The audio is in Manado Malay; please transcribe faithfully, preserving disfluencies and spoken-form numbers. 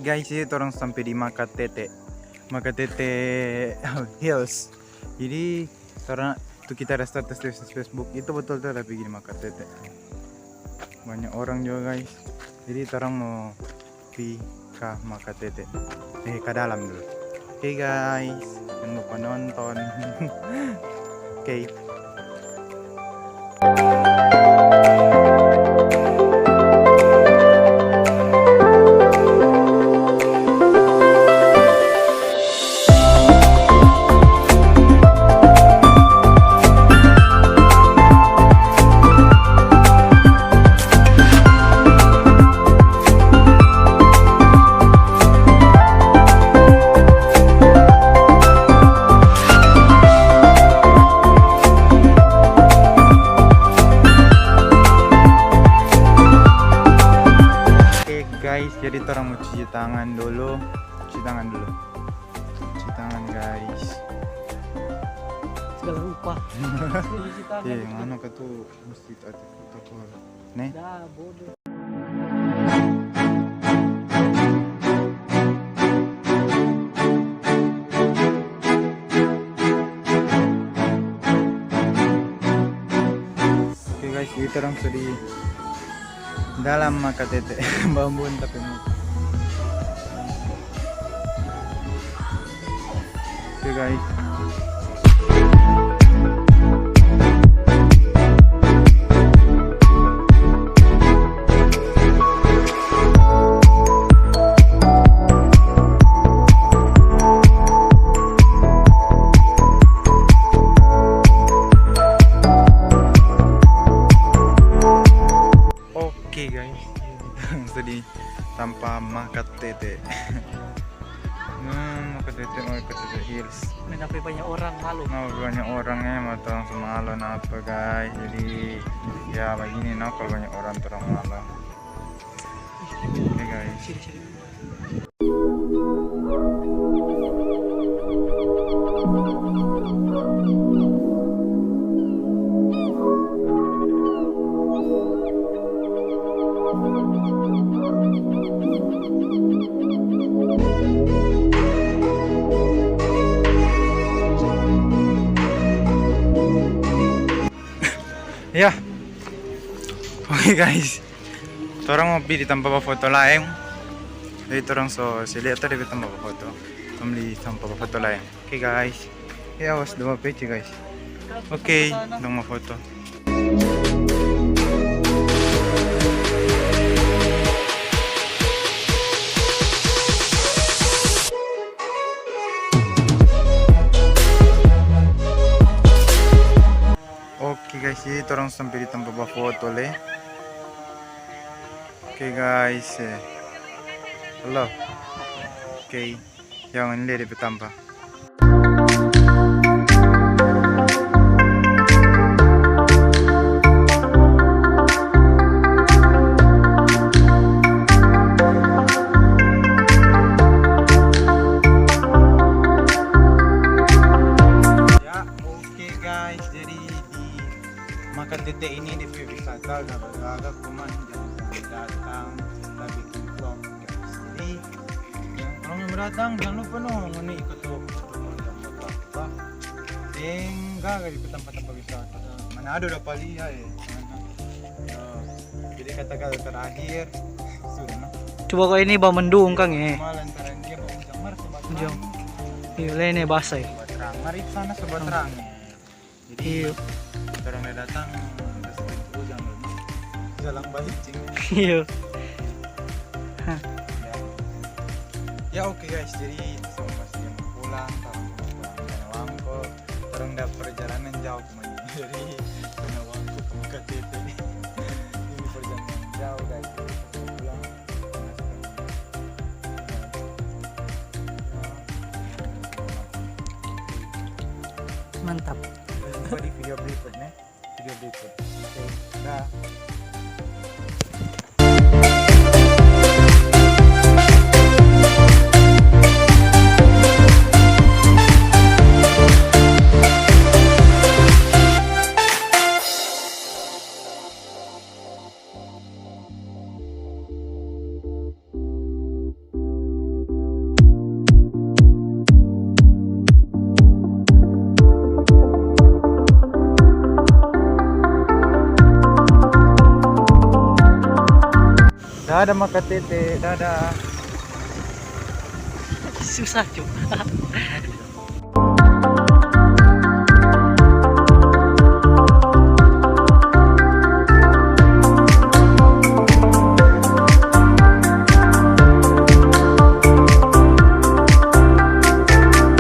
Guys, ini torang sampe di Makatete. Makatete Hills. Jadi, torang tu kita ada status di Facebook, itu betul tu ada pigi di Makatete. Banyak orang juga, guys. Jadi, torang mo pi ka Makatete. Eh, ka dalam dulu. Oke, guys, jangan lupa nonton. Oke. Oke, guys, jadi torang mo cuci tangan dulu. Cuci tangan dulu. Cuci tangan, guys. Segala rupa. Cuci tangan. Iya, yang anu ka tu mesti ada protokol. Nih. Dah, bodoh. Oke, guys, kita orang sudah di dalam Makatete. Bambun tapi mau. Oke, guys. Oke, guys, kita sudah di tampa Makatete. Hmm, Makatete, Makatete Hills. Nah, tapi banyak orang malu. Nah, banyak orang ya, mata langsung malu napa, guys. Jadi, ya begini, nah, kalau banyak orang, orang malu. Oke, guys. Sini, sini. Ya. Oke, guys. Torang mo pi di tampa bafoto laeng. Jadi torang so se lia tadi di tampa bafoto. Torang di tampa bafoto laeng. Oke, guys. Ya, awas dua peci, guys. Oke, dong mo foto. Oke, guys, jadi torang sampe di tampa bafoto le. Oke, guys, eh. Halo. Oke. Jangan lia depe tampa. Ya, oke, guys, jadi di Makatete ini depe wisata gaga-gaga, cuman jangan datang, tapi bikin vlog. Jadi, yang orang yang datang, jangan lupa no, ngoni ikut tu protokol yang berlaku. Deng, gaga di tempat-tempat wisata. Mana ada udah paling ya, eh. Ya, jadi kata-kata terakhir, sudah, no? Coba kok ini bamendung, Kang, eh. Cuma lantaran dia mau hujan, mar, sobat. Hujan. Iya, le, ini basah, eh. Sobat Rang. Mari sana, sobat Rang, eh. Jadi, iyo, orang udah datang, udah sedikit hujan dulu. Jalan balik, cing. Iyo. Ya. Ya, oke, guys, jadi sama masih yang pulang, kalau mau pulang, jangan wangko. Orang udah perjalanan jauh kemana. Jadi, jangan wangko ke K T T. Ini perjalanan jauh, guys. Jadi, mau pulang. Mantap. Sampai jumpa di video berikutnya. Video berikut. Oke, dah. Ada maka tete, dadah. Susah, Cuk.